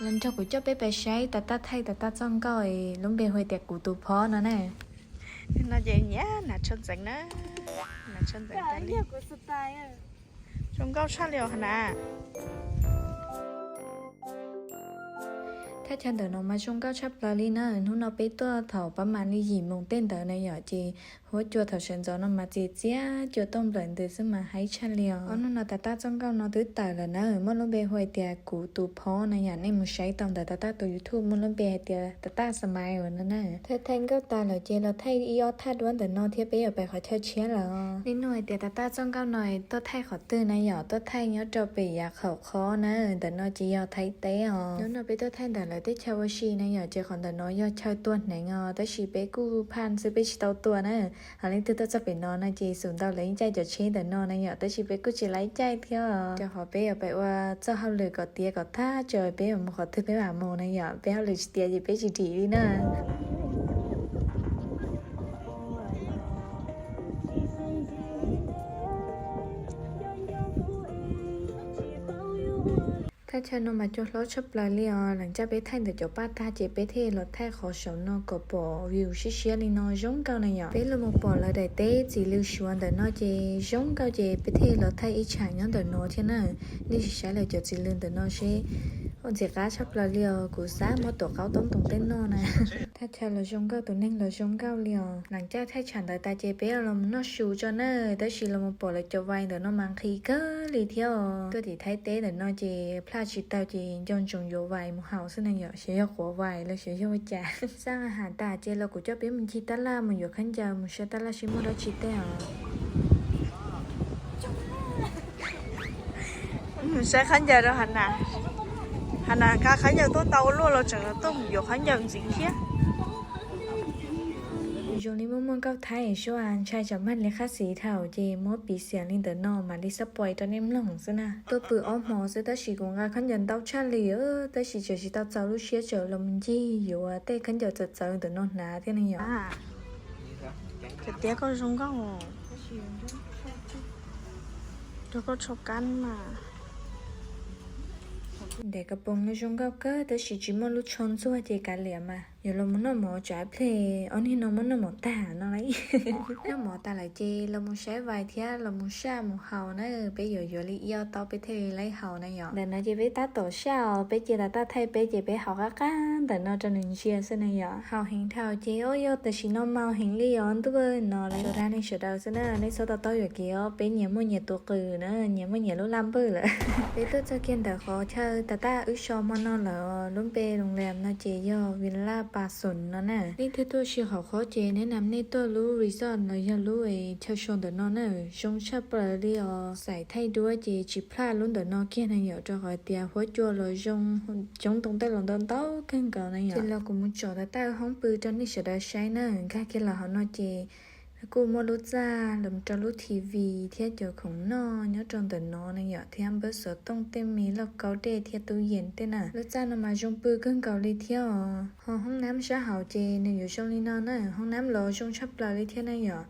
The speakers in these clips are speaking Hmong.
Los nrog kuv coj peb pais saib Tam Tam thaij Tam Tam txoj nkauj lub npe hu tias Kuv Tus Phov no na. No ces nyiam nas tsho ntxeev na, nas tsho ntxeev tas li. Zoo nkauj tshaj li os na. Thaj chaw ntawm no mas zoo nkauj tshaj plaws li na. Hnub no peb tuaj thaum pab mam li yim moos tej ntawd na yom, ces huab cua thaum sawv ntxov no mas txias txias cua tooj nplawm ntws xwb mas haib tshaj li os. Ob hnub no Tam Tam txoj nkauj no twb tawm lawm na, muaj lub npe hu tias Kuv Tus Phov na yom. Nej mus saib tau ntawm Tam Tam tus YouTube muaj lub npe hais tias Tam Tam Smile no na. Thaij thaij nkauj tas lawm ces los thaij ib ob thaj duab ntawm no thiab peb yuav pais qhov chaw tshiab lawm. Nej nug hais tias Tam Tam txoj nkauj no tuaj thaij qhov twg na yom, tuaj thaij nyob rau pem yav qhaum qhov na, ntawm no ces yog Thaib teb os. Hnub no peb tuaj thaij ntawm lawv teb chaws ua si na yom, ces qhov ntawm no yog chaw tua hneev os, tab sis peb kuj phaj xwb peb tsis tau tua na. Ho leej twg tuaj txog pem no no ces xum ntau lawv yeej caij cov tsheb ntawm no na yom, tab sis peb kuj tsis laib caij thiab. Rau qhov peb yuav pais ua txoj hauj lwm kom tiav kom tag, txawm peb yuav mus qhov twg peb mam mus na yom, peb hauj lwm tsis tiav ces peb tsis dim li na. Thaj chaw no mas cua hlob tshaj plaws li os. Leej twg peb thaij ntawm cov paj tag ces peb thiaj los thaij qhov saum no kom pom view siab siab li no zoo nkauj na yom. Peb los mus pom lawv daim teb txiv lws Suav ntawm no ces zoo nkauj ces peb thiaj los thaij ib tsam nyob ntawm no thiab na. Nej sim saib lawv cov txiv lws ntawm no seb ntxim qab tshaj plaws li os. Kuv xav muab tuav qaub toob toom tej noj na. Thaj chaw los zoo nkauj, tus neeg los zoo nkauj li os. Leej twg thaij tsam ntawd tas ces peb los mus noj su tso na, tab sis los mus pom lawv cov vais ntawm no mas nqhis kawg li thiab os. Tuaj tim Thaib teb ntawm no ces plaj tsis tau ces nco ntsoov yuav vais mus haus xwb na yom, xyov yog quav vais los xyov yog ua cas. Xaj has tas ces los kuv coj peb mus ncig tab laj mus yuav khaub ncaws mus saib tab laj seb muaj dab tsi tej os. Saib khaub ncaws rau Hav Nas. Hav Nas nqa khaub ncaws tuaj tau ua luaj los tseem los tuaj mus yuav khaub ncaws ntxiv thiab. Zoo li muaj muaj nkauj Thaib suab ntshai tsam mag li qab xis thaum ces muab piv xiam li ntawm no mam li xab pais rau nej mloog xwb na. Tuaj pw ob hmo xwb tab sis kuv nqa khaub ncaws ntau tshaj li, tab sis tseem tsis tau txaus lub siab tseem los mus ncig yuav tej khaub ncaws txawv txawv ntawm no hnav thiab ne yom. Tiav koj zoo nkauj, rau koj tsho kab mas. Ntaim kas poos no zoo nkauj kawg tab sis tsis muaj lub tsho ntxuag ces kav liam mas. Yuav los mus noj mov tsam ib pliag ob niag no muab noj mov tag no lauj. Noj mov tas lawm ces los mus saib vais thiab los mus saj mus haus na, peb yuav yuav li ib ob taub peb thiaj li laib haus na yom. Ntawm no ces peb tab tom saj os, peb cia Tam Tam thaij peb ces peb haus qab qab ntawm no rau nws ntsia xwb na yom. Haus heev dhau ces ua yog tam sim no mau heev li os ntuj no lawm. Tsuas dag nej sawv daws xwb na, nej txhob to taub yuam kev os, peb nyias muaj nyias tus qws na, nyias muaj nyias lub laj npawj lawm. Peb tuaj txog kiag ntawm qhov chaw Tam Tam wb so hmo no lawm, lub npe loos lees no ces yog Villa Pas Xoos no na. Leej twg tuaj si qhov qhob ces neb nam nej tuaj lub resort los yog lub chaw so ntawm no na, zoo tshaj plaws li os. Xaim thaij duab ces tsis plaj lub ntawm no kiag na yom, rau qhov tias huab cua los zoo, coob ntoo tej los ntau ntau kawg nkaus na yom. Ces los kuv mus tsom Tam Tam hoob pw rau nej sawv daws saib na, nkag kiag los hauv no ces kuj muaj lub txaj los rau lub T V thiab cov khoom noj nyob rau ntawm no na yom, thiab npawb xov tooj tej me lauj kaub dej thiab tub yees tej na. Lub txaj no mas zoo pw kawg nkaus li thiab os. Ho hoob nab sab hauv ces nws yuav zoo li no na, hoob nab los zoo tshaj plaws li thiab na yom.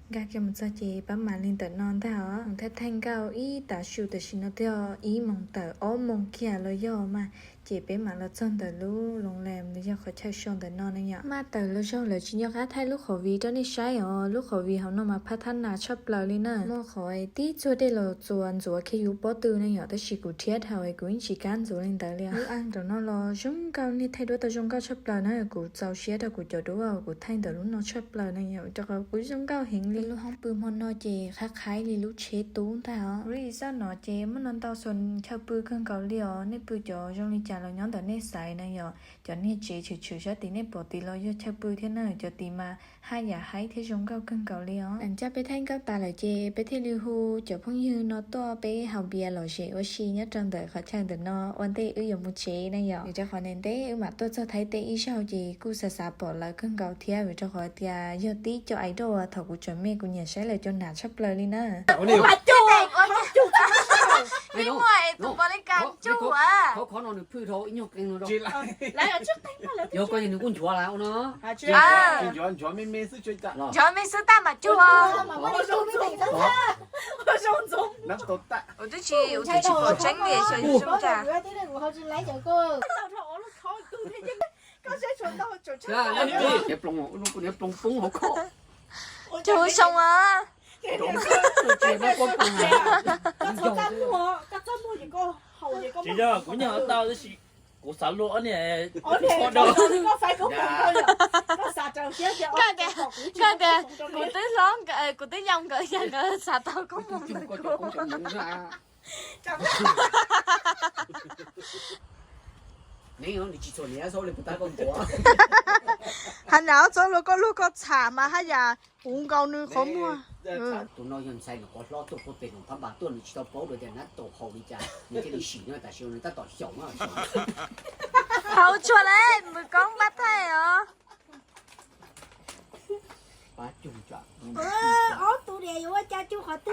Nkag kiag mus txog ces pab mam li ntawm no ntag os. Mus thaij thaij nkauj ib tav su tam sim no twb yog ib moos tawm ob moos kiag los yog mas, ces peb mam los txog ntawm lub loos lees los yog qhov chaw so ntawm no na yom. Maj tawm los zaug lawm tsis nco qab thaij lub qhov viv rau nej saib os. Lub qhov viv hauv no mas phab thab nas tshaj plaws li na, muaj qhov tib txuag dej los txuas ntxuav kiag yus pob tw na yom, tab sis kuv rhiab dhau es kuv yeej tsis kam ntxuav li ntawd li os. Lub a ntawm no los zoo nkauj, nej thaij duab tau zoo nkauj tshaj plaws na, kuv txaus siab rau kuv cov duab kuv thaij ntawm lub no tshaj plaws na yom, rau qhov kuj zoo nkauj heev li. Lub hoob pw hmo no ces qhab qhaib li lub tsheb tub ntag os. Resort no ces muaj no ntau xwb, chaw pw kawg nkaus li os, nej pw cov zoo li cas los nyob ntawm nej xaiv na yom. Cov niag tsev tshwm tshwm sab tid nej pom tid los yog chaw pw thiab na, cov tid mas haj yam haib thiab zoo nkauj kawg nkaus li os. Ncaj peb thaij nkauj tas lawm ces peb thiaj li hu cov phooj ywg no tuaj peb haus npias lom zem ua si nyob rau ntawm qhov chaw ntawm no ua ntej wb yuav mus tsev na yom. Vim rau qhov ntev ntev wb mam tuaj txog Thaib teb ib zaug ces kuj xav xav pom lawv kawg nkaus thiab, vim rau qhov tias yog tib co idol thaum kuv tseem me kuv nyiam saib lawv cov nas tshaj plaws li na. Nchuav me xwb tab mas cug os. Kuv twb tsis, kuv twb tsis pom tseeb li xyov zoo cas. Cog zoo as. Tsis yog, kuv nyuam qhuav tau tab sis kuv xav luag ob niag. Koj tias, koj tias kuv twb hlob nkawd, kuv twb yau nkawd, yog nkawd xav tau koob hmoov ntawm kuv. Hab nav txob luag koj luag koj txham mas haj yam puv nkaus nws qhov muag. Tus no yog ntxhais nyuam qhuav hlob tuaj puag pem Noo Phab Npas tuaj, nws tsis tau paub dua tias nab taum haus li cas, nws thiaj li sim no tam sim no nws tab tom xyaum na. Haus tsuag lawm, mus koob pab thaij os.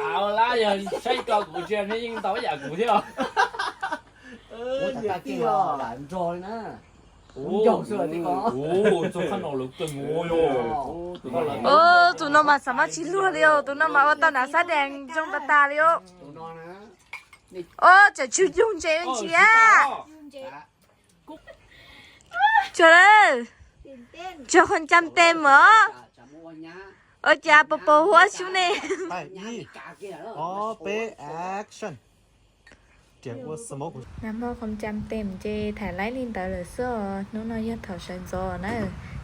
Au lab, yog saib koj kuv tsis, neb yeej tau ib yam kuv thiab. Ua tas tag kis lam nrog li na. Ua ncaug xwb tib ko. Txog qhov no lawv kawg ua yog. Tus no mas xav mas tsis luag li os, tus no mas ua tau nav xab dees zoo tas tas li os. Tus no na. Os, tseem tsw yug ntses ntsia. Tsuag lawm, tsuag qhov cam tes mog. Ua cas pos pos huab xyub ne. Ob peb action. Nag hmo qhov cam tes ces tham laib li ntawd lawm xwb os. Hnub no yog thaum sawv ntxov na,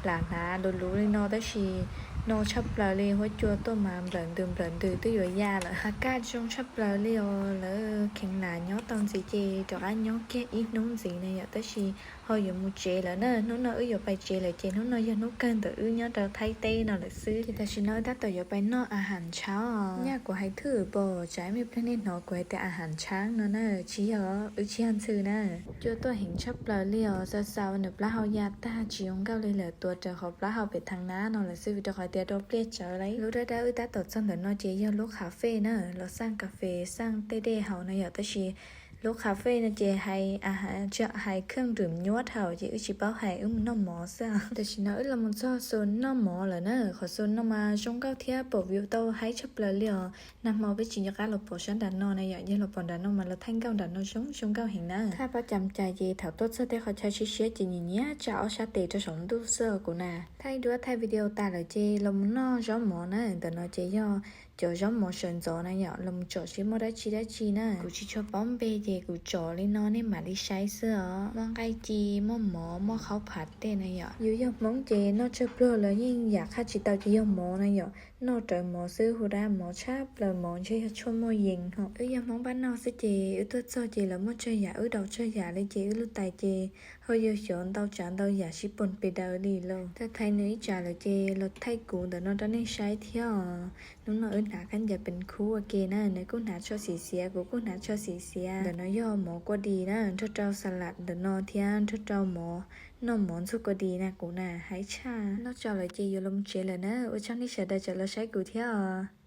lam hnav luv luv li no tab sis no tshaj plaws li, huab cua tuaj mas nplawm ntws nplawm ntws twb yuav ya lawm. Hav kaj zoo tshaj plaws li os, lawv kheev lam nyob tau ntxiv ces rov qab nyob kiag ib hnub ntxiv na yom, tab sis ho yuav mus tsev lawm na. Hnub no wb yuav pais tsev lawm ces hnub no yog hnub kawg ntawm wb nyob rau Thaib teb no lawm xwb. Ces tam sim no wb tab tom yuav pais noj a has tshab os. Nyaj kuv hais thwj pom tsam ib me pliag nej hnov kuv hais tias a has tshab no na, tsis yog, wb tsis yog ntxhw na. Cua tuaj heev tshaj plaws li os, xaus xaus nws plaub hau ya tag tsis zoo nkauj li lawm, tuav rawv qhov plaub hau pem thaj nab no lawm xwb vim rau qhov tias rau pliaj tsawv lawm. Lub dawb dawb wb tab tom txog ntawm no ces yog lub cà phê na, los xaj cà phê xaj tej dej haus na yom, tab sis lub cà phê no ces hais, hais kheej rwm nyuab dhau ces wb tsis paub hais, wb mus noj mov xwb. Tam sim no wb los mus txog xu noj mov lawm na, qhov xu no mas zoo nkauj thiab pom view tau haib tshaj plaws li os. Nag hmo peb tsis nco qab los pom sab nram no na yom, yog los pom nram no mas los thaij nkauj nram no zoo zoo nkauj heev na. Thaj pab cam cas ces thaum tuaj txog tej qhov chaw siab siab ces nyiam nyiam tsa ob sab tes rau saum ntuj xwb os kuv na. Thaij duab thaij video tas lawm ces los mus noj zaub mov na, ntawm no ces yog cov zaub mov sawv ntxov na yom, los mus tsom seb muaj dab tsi dab tsi na. Kuv tsis tshua paub npe ces kuv tsom li no nej mam li saib xwb os. Muaj nqaij ci, muaj mov, muaj khaub phav tej na yom. Yus yog Hmoob ces noj tsawg pluag los yeej yam qhaj tsis tau ces yog mov na yom. Noj rawv mov xwb, hu dab mov tshaj plaws, mov ntshe yog tshuaj muaj yees ho. Wb yog Hmoob pab noj xwb ces wb tuaj txog ces lawv muaj tsawg yam wb daus tsawg yam li ces wb lub tais ces ho yog xyov ntau tsav ntau yam sib pom pes daws li lauj. Tag thaiv nws ib tsam lawm ces los thaij kuv ntawm no rau nej saib thiab os. Hnub no wb hnav kab ncaws pees khub ua ke na, nws kuj hnav tsho xim xiav, kuv kuj hnav tsho xim xiav. Ntawm no yog mov kua dis na, nrog rau xas las ntawm no thiab nrog rau mov, noj mov ntxuag kua dis na kuv na, haib tshaj. Noj tso lawm ces yuav los tsev lawm na, ua tsaug nej sawv daws tseem los saib kuv thiab os.